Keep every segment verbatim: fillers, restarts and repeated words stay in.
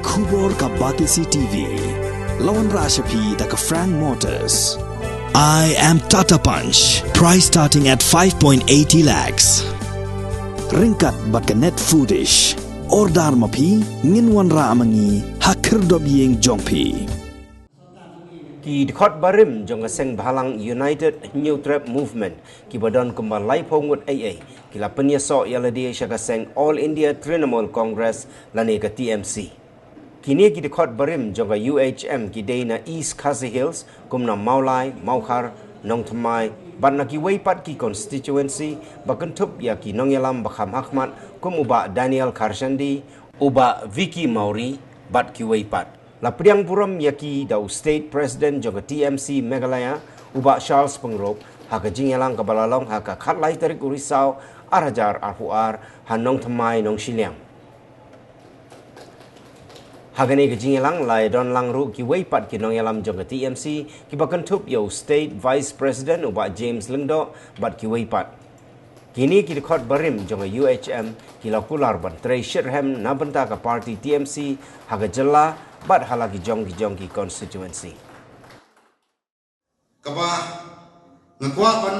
Khubor ka Batesi T V. La wanrah sha phi da ka Frank Motors. I am Tata Punch. Price starting at five point eighty lakhs. Ryngkat bad ka Net Foodish. Order ma phi, ngin wanrah ma ngi ha khyrdop ïing jong phi. Ki dkhot barim jong ka seng bhalang United Hynñiewtrep Movement kiba don kumba laiphew ngut ei ei ki la pynïasoh ïa lade sha ka seng All India Trinamool Congress lane ka T M C. Kine ki dkhot barim jong ka U H M ki dei na East Khasi Hills kum na Mawlai, Mawkhar, Nongthymmai bad na kiwei pat ki constituency ba kynthup ïa ki nongïalam ba kham hakhmat kum u Bah Daniel Kharshandi, u Bah Vicky Mawrie bad kiwei pat. La pdiang burom ïa ki da u State President jong ka T M C Meghalaya, u Bah Charles Pyngrope, ha ka jingïalang kaba la long ha ka khatlai tarik u Risaw, ar hajar arphew ar, ha Nongthymmai Nongshiliang. Ha kane ka jingïalang la ïadon lang ruh kiwei pat ki nongïalam jong ka T M C kiba kynthup ïa u State Vice President u Bah James Lyngdoh bad kiwei pat. Kine ki dkhot barim jong ka U H M ki la kular ban trei shitrhem na bynta ka party T M C ha ka jylla bad ha la ki jong ki jong ki constituency. Kaba nga kwah ban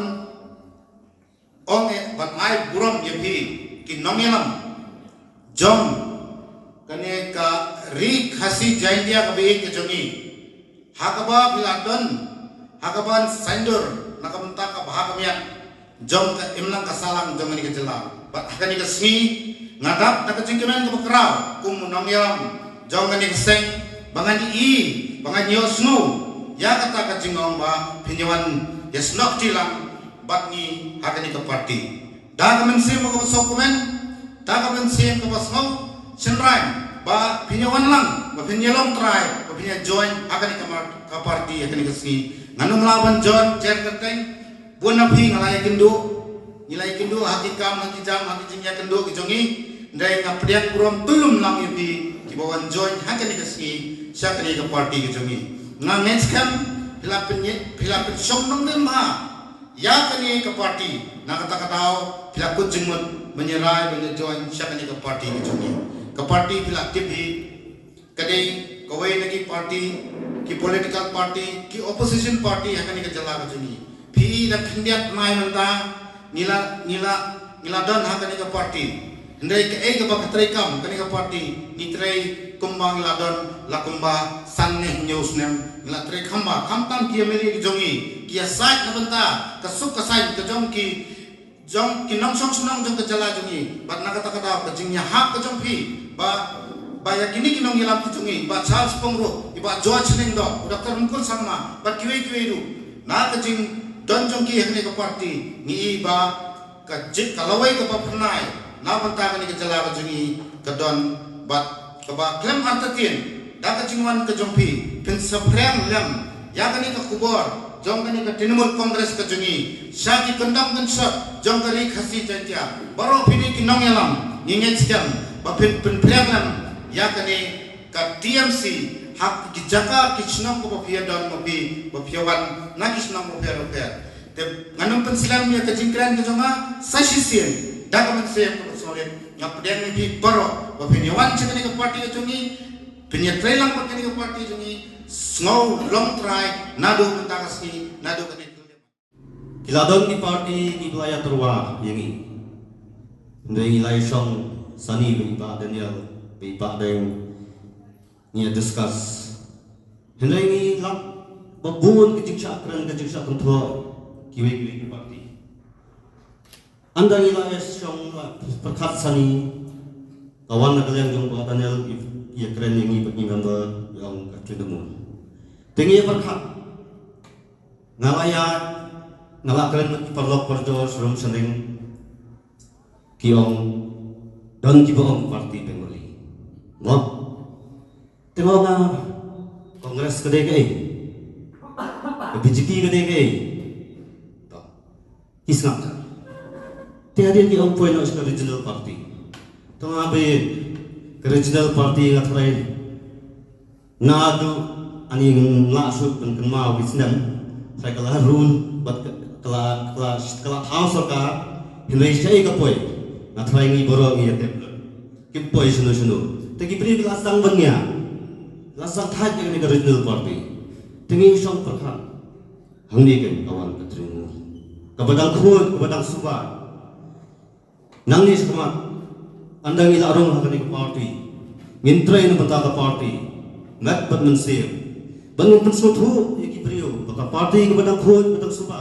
ong eh ban ai burom ïa phi ki nongïalam jong kane ka Ri Khasi Jaintia kaba ïeit ka jong ngi. Ha kaba phi la don ha kaba saiñdur na ka bynta ka bha ka miat jong ka imlang ka sahlang jong kane ka jylla. Bad ha kane ka sngi nga dap da ka jingkmen kaba khraw kum u nongïalam jong kane ka seng ba ngan ïohi ba ngan ïohsngew ïa kata ka jingong ba phin ïa wan ïasnoh kti lang bad ngi ha kane ka party. Da ka mynsiem kaba sngewkmen, da ka mynsiem kaba sngew shynrang ba phin ïa wan lang, ba phin ïa long trai, ba phin ïa join ha kane ka mar-, ka party ha kane ka sngi. Ngan ym lah ban join jer kyrteng, bun na phi nga la ïakynduh, ngi la ïakynduh ha ki kam, ha ki jam, ha ki jingïakynduh ki jong ngi. Hynrei nga pdiang burom kyllum lang ïa phi kiba wan join ha kane ka sngi sha kane ka party ka jong ngi. Nga ngeit skhem phi la pynï-, phi la pynshong nongrim bha ïa kane ka party. Na kata ka daw phi la kut jingmut ban ïa rai ban ïa join sha kane ka party ka jong ngi. Ka party phi la tip hi ka dei kawei na ki party, ki political party, ki opposition party ha kane ka jylla ka jong ngi. Phi la khyndiat mai mynta, ngi la, ngi la, ngi la don ha kane ka party. Hynrei kaei kaba ka trei kam kane ka party, ngi trei kumba ngi la don la kumba san ne hynñiew snem, ngi la trei kham bha, khamtam ki M L A ki jong ngi ki ïasaid na bynta ka suk ka saiñ ka jong ki jong ki nongshong shnong jong ka jylla jong ngi. Bad na kata ka daw ka jingïahap ka jong phi ba, ba ïa kine ki nongïalam ki jong ngi, ba Charles Pyngrope, i ba George Lyngdoh, u Doctor Mukul Sangma bad kiwei kiwei ruh, na ka jingdon jong ki ha kane ka party ngi i ba ka jing ka lawei kaba phyrnai na bynta kane ka jylla ka jong ngi ka don bad kaba khlem artatien da ka jingwan ka jong phi phin saphriang lem ïa kane ka khubor jong kane ka Trinamool Congress ka jong ngi sha ki kyndong kynshot jong ka Ri Khasi Jaintia. Baroh phi dei ki nongïalam, ngi ngeit skhem ba phin pynphriang lem ïa kane ka T M C ha ki jaka ki shnong kaba phi ïa don ma phi ba phi ïa wan na ki shnong bapher bapher. Te ngan ym pynslem ïa ka jingkren ka jong nga sa shisien da ka mynsiem kaba sngewrit nga pdiang ïa phi baroh ba phin ïa wan sha kane ka party ka jong ngi, phin ïa trei lang bad kane ka party jong ngi, sngew long trai naduh mynta ka sngi, naduh kane ka. Ki la don ki party kiba la ïa tyrwa ïa ngi. Hynrei ngi la ïa shong sani bad i Bah Daniel bad i Bah Deng. Ngi ïa discuss. Hynrei ngi lap ba bun ka jingshah kren ka jingshah kynthroh kiwei kiwei ki party. Ynda ngi la ïa shong la pyrkhat sani, ka wan na ka liang jong Bah Daniel ïa kren ïa ngi bad ngi member jong ka Trinamool. Te ngi ïa pyrkhat. Nga la ïa, nga la kren bad ki paralok parajor sharum shaneng. Ki ong, don kiba ong party Bengali. Mo? Te nga ong, Congress ka dei kaei? Ka B J P ka dei kaei? To. Ki sngap ta. Te hadien ki ong poi noh sha ka regional party. To nga ba ka regional party nga tharai naduh ani nga la shu pynkynmaw ki snem, tharai ka la run bad ka la, ka la, ka la thaw sorkar, hynrei shaei ka poi? Nga tharai ngi baroh ngi ïa tip lut. Ki poi shano shano. Te ki briew ki la sdang ban ïa, la sdang thait ïa kane ka regional party. Te ngi shong pyrkhat, hangne kan ka wan ka trei, kaba dang khuid, kaba dang suba. Nangne shakhmat, ynda ngi la rung ha kane ka party, ngin trei na bynta ka party, met bad mynsiem, ban ngin pynsngewthuh ïa ki briew ba ka party kaba dang khuid, kaba dang suba.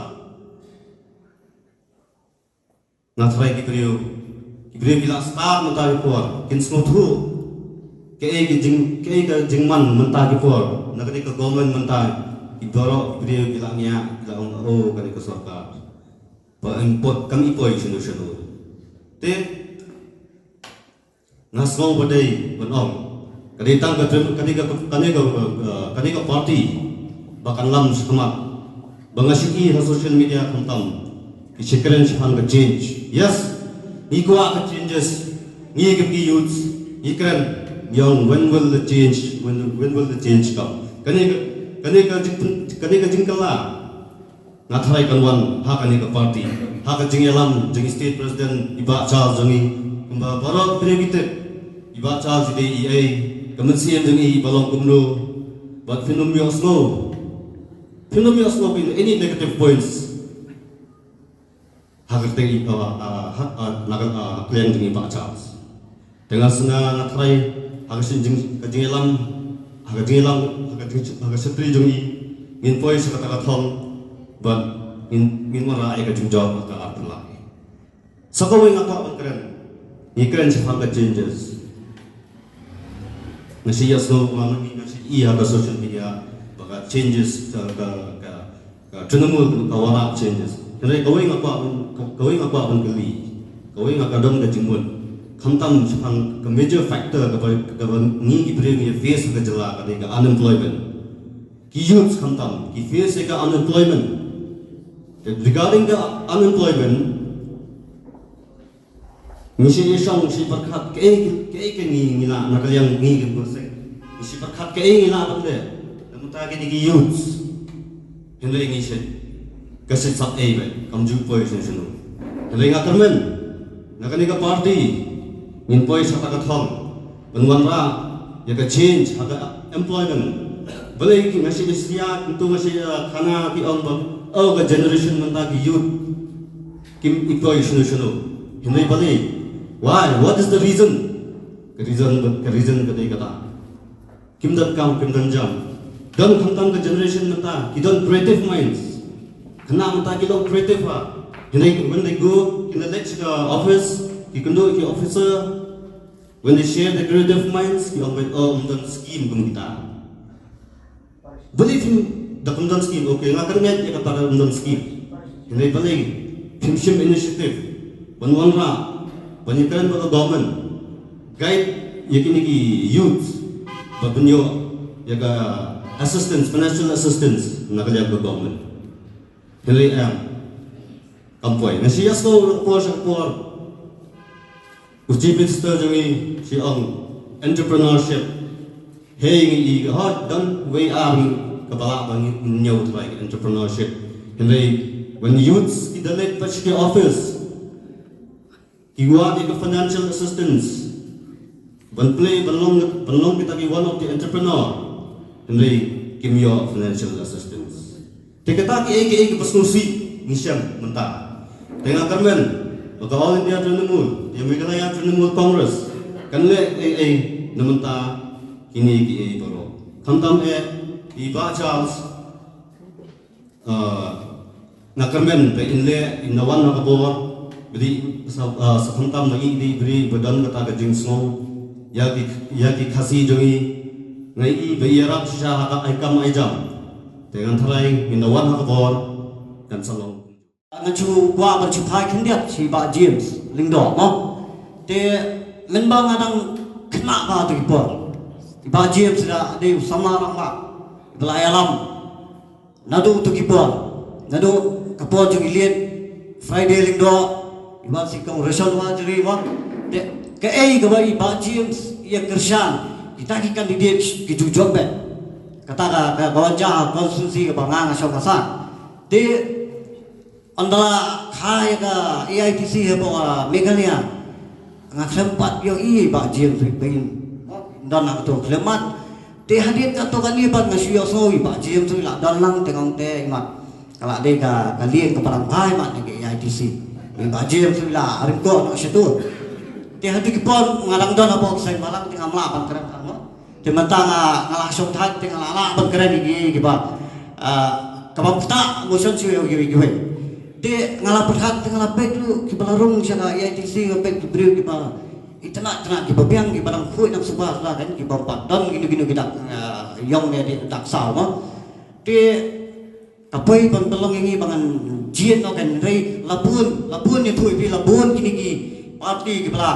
Nga tharai ki briew, ki briew ki la stad mynta ki por, kin sngewthuh kaei ka jing, kaei ka jingman mynta ki por, na kane ka government mynta. Ki baroh ki briew ki la ngiah, ki la ong, oh, kane ka sorkar ba im poi, kam i poi shano shano. Te nga sngew ba dei ban ong, ka dei tang ka, ka dei ka, ka dei ka, ka dei ka party ba kan lam shakhmat. Ba nga shu i ha social media khamtam ki shu kren shaphang ka change. Yes, ngi kwah ka changes. Ngi kum ki youths ngi kren, ngi ong, when will the change, when, when will the change come? Kane ka, kane ka jing, kane ka jingkylla nga tharai kan wan ha kane ka party, ha ka jingïalam jong i State President, i Bah Charles jong ngi. Kumba baroh briew ki tip, i Bah Charles i dei i ei, ka mynsiem jong i ba long kumno. Bad phin ym ïohsngew, phin ym ïohsngew in any negative points ha ka kyrteng i, uh, uh, ha, uh, na ka, uh, ha ka liang jong i Bah Charles. Te nga sngew, nga tharai ha ka shin jing, ka jingïalam, ha ka jingïalam, ha ka jing, ha ka shatri jong i, ngin poi sha kata ka thong, bad ngin, ngin wanrah ïa ka jingjop ha ka ar phew lai. Sa kawei nga kwah ban kren, ngi kren shaphang ka changes. Nga shu ïohsngew, nga, nga shu i ha ka social media ba ka changes, ka, ka, ka, ka Trinamool ka wanrah changes. Hynrei kawei nga kwah ban, kawei nga kwah ban kylli, kawei nga ka don ka jingmut. Khamtam shaphang ka major factor kaba, kaba ngi ki briew ngi face ha ka jylla ka dei ka unemployment. Ki youth khamtam ki face ïa ka unemployment. Te regarding ka unemployment, ngi shu ïashong, ngi shu pyrkhat kaei, kaei ka ngi, ngi lah na ka liang ngi ki pursek. Ngi shu pyrkhat kaei ngi lah ban leh na bynta kine ki youths. Hynrei ngi shu, ka shu sap ei beit, kam ju poi shano shano. Hynrei nga kyrmen, na kane ka party ngin poi sha kata ka thong ban wanrah ïa ka change ha ka employment. Balei ki, nga shu ïa, kyntu nga shu ïa khana ki ong ba, oh, ka generation mynta ki youth kim i poi shano shano. Hynrei balei? Why? What is the reason? Ka reason, ka reason ka dei kata, kim don kam, kim don jam. Don khamtam ka generation mynta ki don creative minds. Khynnah mynta ki long creative ha. Hynrei when they go, kin leit sha ka office, ki kynduh ki officer, when they share the creative minds, ki ong, oh, ym don scheme kum kita. Balei phim, da kam don scheme, okay, nga kyrmen ïa kata da kam don scheme. Hynrei balei phim shim initiative ban wanrah, ban ïakren bad ka government, guide ïa kine ki youth ba pynïoh ïa ka assistance, financial assistance na ka liang ka government. Hynrei em, kam poi. Nga shu ïohsngew na ka por sha ka por, u Chief Minister jong ngi u ong entrepreneurship. Hei, ngi i ka hot, don wei ar ngi kaba lah ba ngin ïoh trai ka entrepreneurship. Hynrei when youths ki da leit pat sha ki office, ki wad ïa ka financial assistance ban plie, ban long, ban long kita ki one of the entrepreneur, hynrei kim ïoh financial assistance. Te kata kiei kiei kiba sngewsih ngi shem mynta. Te nga kyrmen ba ka All India Trinamool, ïa Meghalaya Trinamool Congress, kan leh eiei na mynta kine kiei baroh. Khamtam eh i Bah Charles, ah, nga kyrmen ba in leh, in da wan ha ka bor, ba dei sa, ah, sa khamtam ba i dei i briew ba don kata ka jingsngew ïa ki, ïa ki Khasi jong ngi. Nga i ba i ïarap shisha ha ka ai kam ai jam. Te ngan tharai ngin da wan ha ka bor, kan sa long. Nga shu kwah ban shu phai khyndiat sha i Bah James Lyngdoh mo. Te mynba nga dang khynnah bha ha ki por, i Bah James da dei u samla rangbah ba la ïalam naduh tu ki por, naduh ka por jong i late Friday Lyngdoh, i Bah Sikong Rashon wa jri wa. Te kaei kaba i Bah James ïa kyrshan, kita ki candidate ki ju jop beit. Kata ka, ka, ka wan jia ha constituency kaba nga nga shong ka sa. Te ynda la kha ïa ka A I T C hapoh, ah, Meghalaya, nga khlem pat ïohi i Bah James Lyngdoh. Don lang tu khlem mat. Te hadien katto katne pat nga shu ïohsngew i Bah James ruh i la don lang, te nga ong te i mat, ka la dei ka, ka lieng kaba dang bha i mat na ka A I T C. I Bah James ruh i la ryngkoh noh sha tu. Te haduh ki por nga dang don hapoh ka seng balang te ngam lah ban kren kano. Te mynta nga, nga la shong thait te nga la lah ban kren ïa ki, kiba, ah, kaba ktah motion shu ïa kiwei kiwei. Te nga la pyrkhat te nga la peit ruh kiba la rung sha ka A I T C, nga peit ki briew kiba itynnat tynnat, kiba biang, kiba dang khuid dang suba suda kan, kiba pat don kino kino ki dak, ah, ïong ne ki dak saw mo. Te ka poi ban pynlong ïa ngi ba ngan jied noh kan, hynrei la bun, la bun ïathuh ïa phi, la bun kine ki party kiba la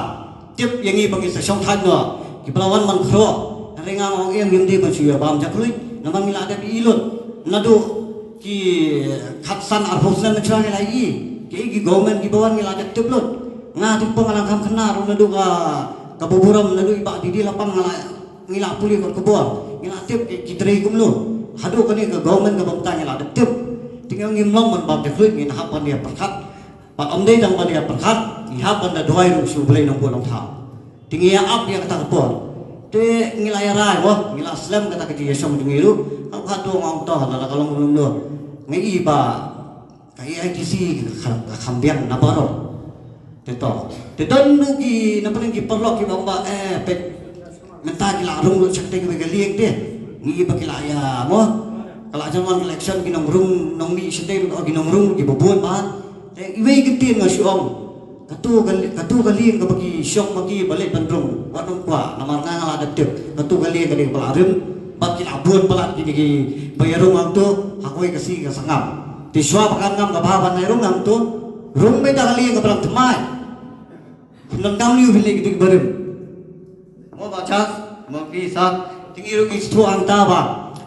tip ïa ngi ba ngi sa shong thait noh, kiba la wan ban khroh. Hynrei nga ong em, ngim dei ban shu ïa bam jakluit, namar ngi la dep ïa lut. Naduh ki khatsan arphew snem mynshuwa ngi la ïohi, ki, ki government kiba wan ngi la dep tip lut. Nga te pang nga la kham khynnah ruh naduh ka, kaba burom, naduh i Bah Didi Lapang nga la, ngi la pule kot khubor, ngi la tip ki, ki trei kumno. Haduh kane ka government kaba mynta ngi la dep tip. Te ngi ong ngim long ban bam jakluit, ngin hap ban ïa pyrkhat. Bad ym dei tang ban ïa pyrkhat, ngi hap ban da duwai ruh sha U Blei Nongbuh Nongthaw. Te ngi ïa ap ïa kata ka por. Te ngi la ïa rai mo, ngi la slem kata ka jingïashong jong ngi ruh. Hap haduh nga ong to, lada ka long kumno. Nga i ba ka A I T C ka, ka kham biang na baroh. Te to. Te don ruh ki, na pdeng ki paralok kiba ong ba, eh, peit, mynta ki la rung lut sha kata kawei ka lieng te. Ngi ba ki la ïa mo. Ka la jan wan election ki nongrung, nongmih shatei ruh ki nongrung kiba bun bha. Te iwei i kyntien nga shu ong. Katu ka li-, katu ka lieng kaba ki shong ma ki ba leit ban rung, wat nym kwah, namar nga nga la dep tip. Katu ka lieng ka dei kaba la rim, ba ki la bun palat kine kiba ïa rung hangto, ha kawei ka sngi ka sangap. Te shuwa ba kan ngam kaba ban ïa rung hangto, rung beit da ka lieng kaba dang thymmai. Ym donkam lei phin leit katu kiba rim. Mo Bah Charles, mo phi sa, te ngi ruh ngi sngewthuh hangta ba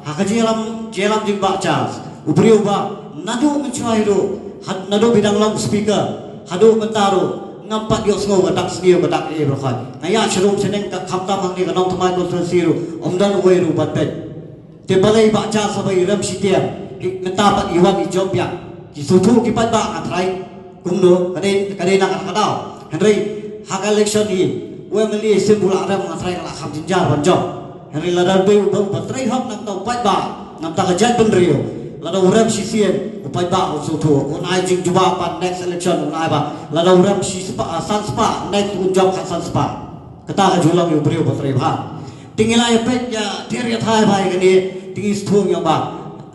ha ka jingïalam, jingïalam jong Bah Charles, u briew ba naduh mynshuwa hi ruh, had-, naduh ba i dang long speaker haduh mynta ruh, ngam pat ïohsngew ka dak sniew ka dak eh baroh. Nga ïa sharum shaneng ka khamtam hangne ka Nongthymmai constituency ruh ym don uwei ruh ban peit. Te balei Bah Charles haba i rem shi tiar, i mynta pat i wan i jop biang. Ki sngewthuh ki paidbah, nga tharai kumno, ka dei, ka dei na kata ka daw. Hynrei ha ka election hi u M L A shisien u la rem, nga tharai ka la kham jynjar ban jop. Hynrei lada dei uba, uba trei hok na ka bynta u paidbah, na ka bynta ka jaitbynriew, lada u rem shisien u paidbah un sngewthuh, un ai jingjubab ba next election un ai ba, lada u rem shispah, ah, san spah, next un jop khatsan spah. Kata ka ju long ïa u briew ba trei bha. Te ngi la ïa peit ïa, te ïa thai bha ïa kane, te ngi sngewthuh ïa ba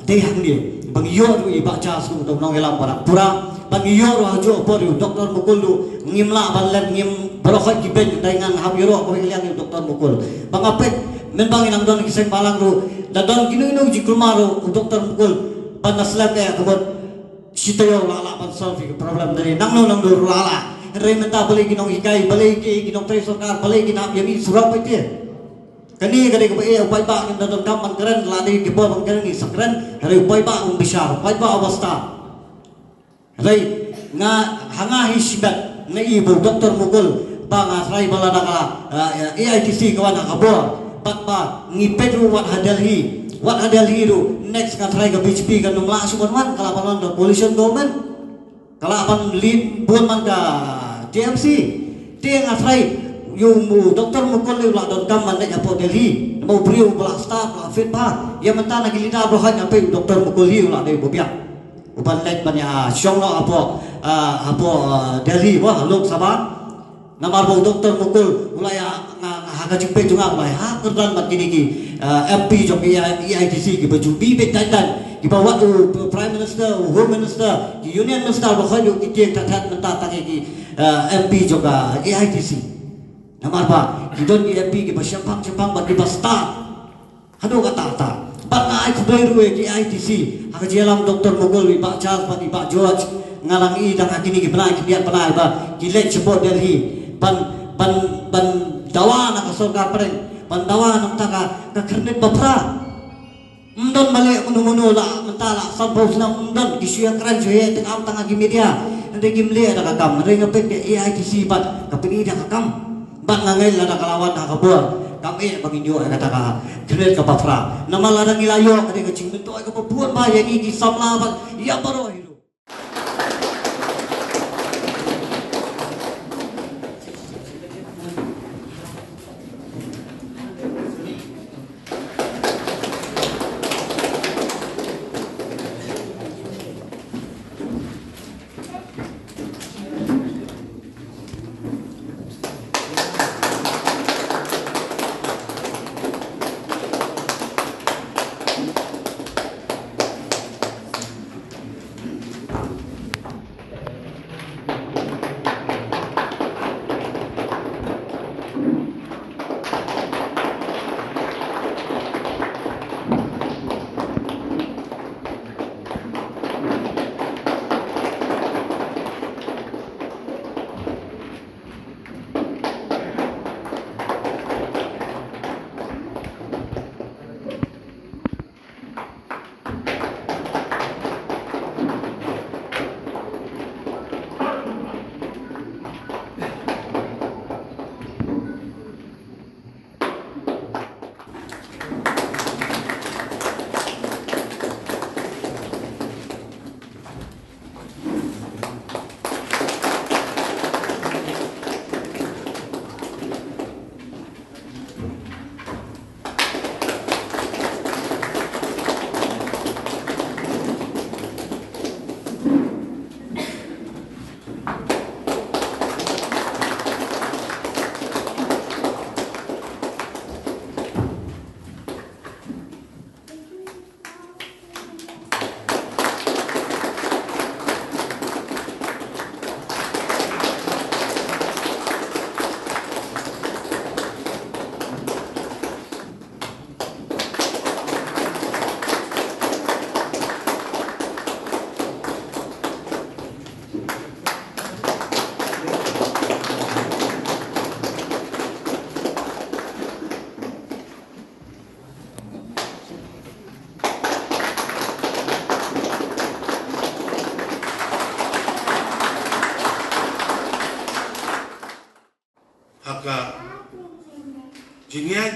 dei hangne ba ngi ïoh ruh ïa i Bah Charles kum u nongïalam ba dang pura, ba ngi ïoh ruh ha juh ka por ïa u Doctor Mukul ruh ngim lah ban leh, ngim, baroh khoit ki beiñ, dei ngan hap ïaroh kawei ka liang ïa u Doctor Mukul. Ba nga peit mynba ngi nang don ki seng balang ruh, da don kino kino ki jingkulmar ruh, u Doctor Mukul ban da slem eh ka mut shi taïew la lah ban solve ïa ka problem, da dei nangno nangno ruh la lah. Hynrei mynta balei ki nonghikai, balei ki, ki nongtrei sorkar, balei ki nang ïa mih surok beit te. Kane ka dei kaba eh, u paidbah ngim da donkam ban kren, la dei ki por ban kren ngi sa kren, hynrei u paidbah um bishar, u paidbah uba stad. Hynrei nga, ha nga hi shimet, nga i ba u Doctor Mukul, ba nga tharai ba lada ka, ah, A I T C ka wan ha ka bor, bad ba ngi peit ruh wat ha Delhi, wat ha Delhi ruh, next nga tharai ka B J P kan ym lah shuh ban wan, ka lah ban wan ka coalition government. Ka lah ban lead bun man ka T M C. Te nga tharai ïa u Doctor Mukul u la donkam ban leit hapoh Delhi. Namar u briew u ba la stad, u la fit bha. Ïa mynta na ki leader baroh nga peit u Doctor Mukul hi u la dei u ba biang. U ban leit ban ïa shong noh hapoh, ah, hapoh, ah, Delhi, ba ha Lok Sabha. Namar ba u Doctor Mukul u la ïa, nga, nga ha ka jingpeit jong nga u la ïa ha kyrdan bad kine ki, eh, M P jong ki A I T C kiba ju mih beit tang tang, kiba wat u Prime Minister, u Home Minister, ki Union Minister ba khot ïa u ki tieng tat tat mynta tang ïa ki, eh, M P jong ka A I T C. Namar ba ki don ki M P kiba shemphang shemphang bad kiba stad. Haduh katta katta. Bad nga ai khublei ruh ïa ki A I T C ha ka jingïalam Doctor Mukul, i Bah Charles bad i Bah George. Nga dang i dang ha kine ki bnai ki biang bnai ba ki leit shapoh Delhi ban, ban, ban dawa na ka sorkar pdeng, ban dawa na ka bynta ka khyrnit ba phra. Ym don ba leh kumno kumno la mynta la sanphew snem ym don, ki shu ïa kren shu ïa teng am tang ha ki media. Hynrei kim leh da ka kam, hynrei nga peit ka A I T C bad ka pyni da ka kam. Bad nga ngeit lada ka la wan ha ka bor, kam eh ba ngin ïoh ïa kata ka khyrnit kaba phra. Namar lada ngi la ïoh ka dei ka jingmyntoi kaba bun bha ïa ngi ki samla bad ïa baroh hi ruh.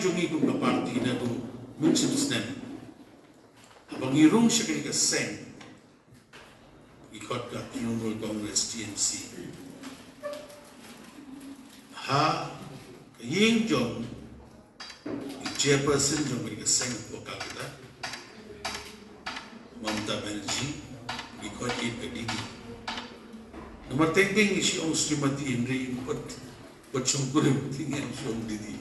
jong ngi kum ka party naduh mynshipsnem. Haba ngi rung sha kane ka seng, ngi khot ka Trinamool Congress, T M C. Ha ka ïing jong i chairperson jong kane ka seng hapoh Calcutta, Mamata Banerjee, ngi khot ïa ka Didi. Namar teng teng ngi shu ong Srimati, hynrei pat, pat shongkurim te ngi shu ong Didi.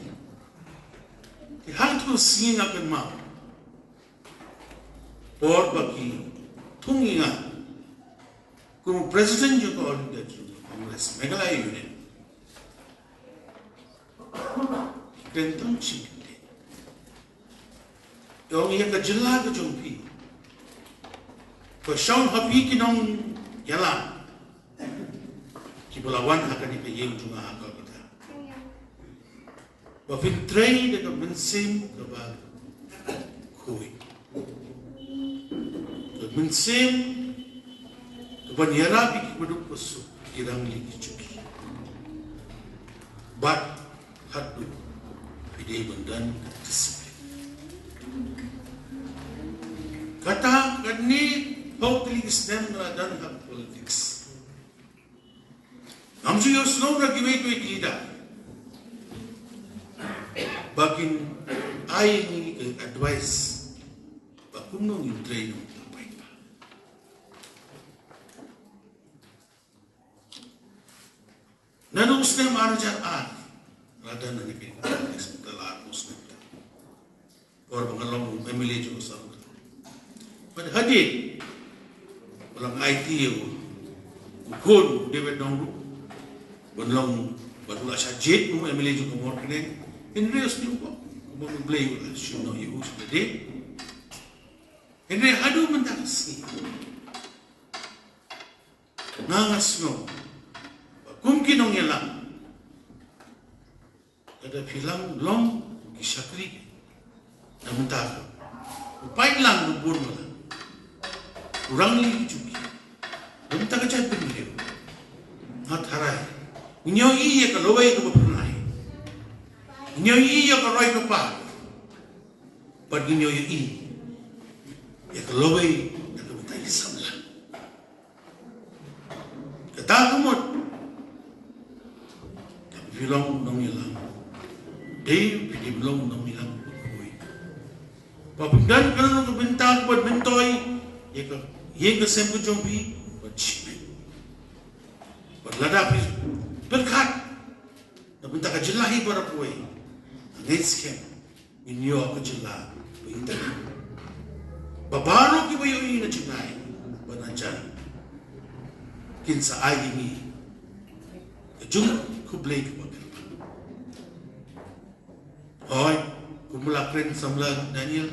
Te hangto ka sngi nga kynmaw, por ba ki thung ïa nga kum u president jong ka All India Trinamool Congress Meghalaya Unit. Ki kren tang Chin Kynthei. Ong ïa ka jylla ka jong phi, ka shong ha phi ki nongïalam kiba la wan ha kane ka ïing jong nga ha Kolkata, ba phin trei da ka mynsiem kaba khuid, ka mynsiem kaban ïarap ïa kiba duk ba suk, ki rangli ki juki. Bad haduh phi dei ban don ka discipline. Kata kane, hynriew tylli ki snem nga la don ha politics. Ngam ju ïohsngew na kiwei kiwei ki leader ba kin ai ngi ka advice ba kumno ngin trei nongthapai. Naduh u snem ar hajar ar, la don hangne ka politics, mynta la arphew snem. Por ba nga long u M L A jong ka Sohra. Bad hadien ba la aiti ïa u khun u David Nongrum ban long, bad u la shah jied kum u M L A jong ka Mawryngkneng. Hynriew snem ko, kumba U Blei u la shim noh ïa u sha lade. Hynriew haduh mynta ka sngi nga, nga sngew ba kum ki nongïalam, lada phi lah long ki shakri, na mynta ka, u paidlang u bun ma la, u rangli ki juki, na mynta ka jaitbynriew, nga tharai ngin ïohi ïa ka lawei kaba phyrnai, ngin ïohi ïa ka roi ka par, bad ngin ïohi ïa ka lawei na ka bynta ki samla. Kata ka mut, lada phi long nongïalam, dei phi dei ban long nongïalam kaba khuid. Ba phin don kano kano ka bynta kaba myntoi ïa ka ïing ka sem ka jong phi, bad shimit. Bad lada phi pyrkhat na bynta ka jylla hi baroh kawei, ngin skhem ngin ïoh ka jylla ba ïeit. Ba baroh kiba ïohi na jngai bad na jan kin sa ai ïa ngi ka jingkhublei kaba kyrpang. Hooid, kumba la kren samla Daniel,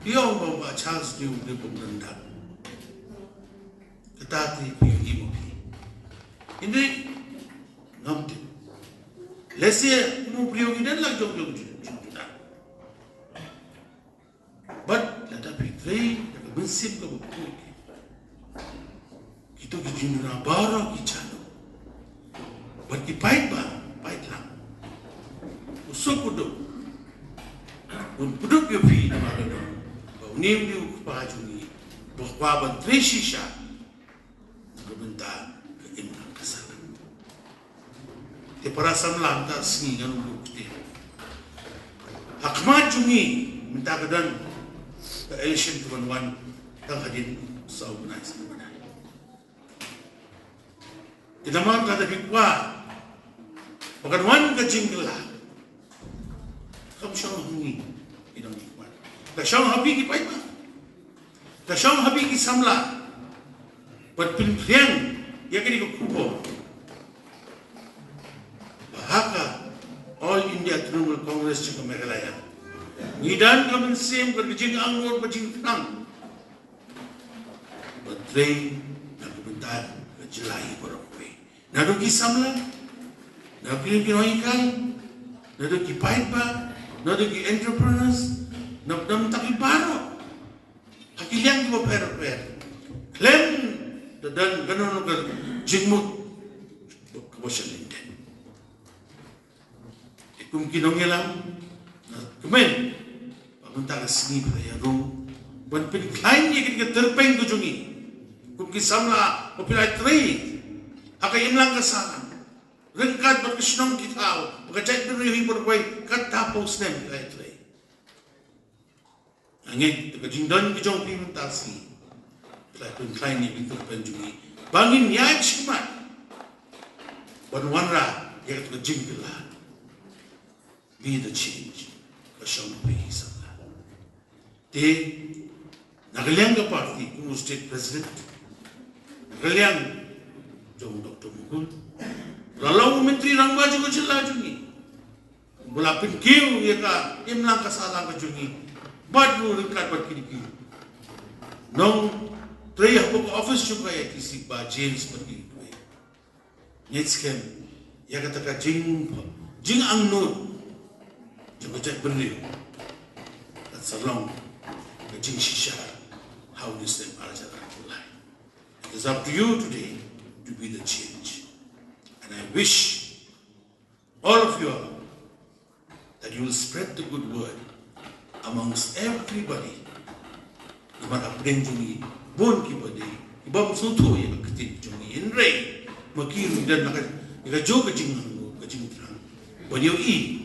ki ong ba u Bah Charles dei u briew bym don dak. Kata te phi ïohi ma phi. Hynrei ngam tip. Lehse kum u briew ngi don la jong jong jong jong jong. Bad lada phi trei da ka mynsiem kaba khuid, kito ki jingduna baroh ki jano. Bad ki paidbah, paidlang, u suk u duk un pyndup ïa phi namar ba une u dei u kpa jong ngi, ba kwah ban trei shisha na ka bynta ka imlang ka sahlang. Te para samla, mynta ka sngi ngan ym buh kti. Ha khmat jong ngi mynta ka don ka election kaban wan tang hadien saw bnai, saw bnai. Te namar kata phi kwah ba kan wan ka jingkylla, kam shong ha ngi ki nongmihkhmat, ka shong ha phi ki paidbah. Ka shong ha phi ki samla. Bad pynphriang ïa kane ka khubor ba ha ka All India Trinamool Congress jong ka Meghalaya ngi don ka mynsiem, ka jingangnud, ka jingthrang ban trei na ka bynta ka jylla hi baroh kawei. Naduh ki samla, naduh ki nonghikai, naduh ki paidbah, naduh ki entrepreneurs, na, na bynta ki baroh. Ha ki liang kiba pher pher. Khlem da don kano kano ka jingmut kaba shah lyndet. Te kum ki nongïalam, Amen. Ba mynta ka sngi phi la ïarung ban pynkhlaiñ ïa kane ka tyrpeng ka jong ngi kum ki samla ba phi la trei ha ka imlang ka sahlang ryngkat bad ka shnong ki thaw ba ka jaitbynriew hi ba rwai kata phew snem phi la trei. Nga ngeit da ka jingdon ka jong phi mynta ka sngi phi la pynkhlaiñ ïa ka tyrpeng jong ngi ba ngin ïaid shakhmat ban wanrah ïa kata ka jingkylla. Be the change. Ka shong phi samla. Te na ka liang ka party kum u state president, na ka liang jong Doctor Mukul, la long u Myntri Rangbah jong ka jylla jong ngi, ba la pynkiew ïa ka imlang ka sahlang ka jong ngi bad ruh ryngkat bad kine ki nongtrei hapoh ka office jong ka A I T C, Bah James bad kine kiwei. Ngeit skhem ïa kata ka jing, jingangnud jong ka jaitbynriew, ka sa long ka jingshisha ha une u snem ar hajar arphew lai. It is up to you today to be the change. And I wish all of you all that you will spread the good word amongst everybody. Namar hapdeng jong ngi bun kiba dei ki bym sngewthuh ïa ka ktien jong ngi, hynrei ma ki ruh ki don la ka, ïa ka jong ka jingangnud, ka jingthrang ban ïohi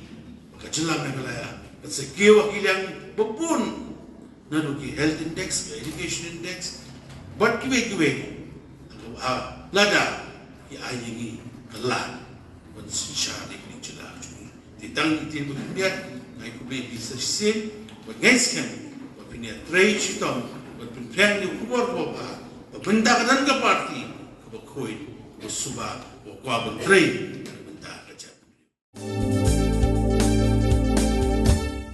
ba ka jylla Meghalaya ka sa kiew ha ki liang ba bun, naduh ki health index, ki education index bad kiwei kiwei. Ha lada ki ai ïa ngi ka lad ban synshar ïa kane ka jylla jong ngi. Te tang ïa kine ki ktien ba pynïaid, nga ai khublei ïa phi sa shisien bad nga ngeit skhem ba phin ïatrei shitom ban pynphriang ïa u khubor ba bha ba mynta ka don ka party kaba khuid, kaba suba, kaba kwah ban trei.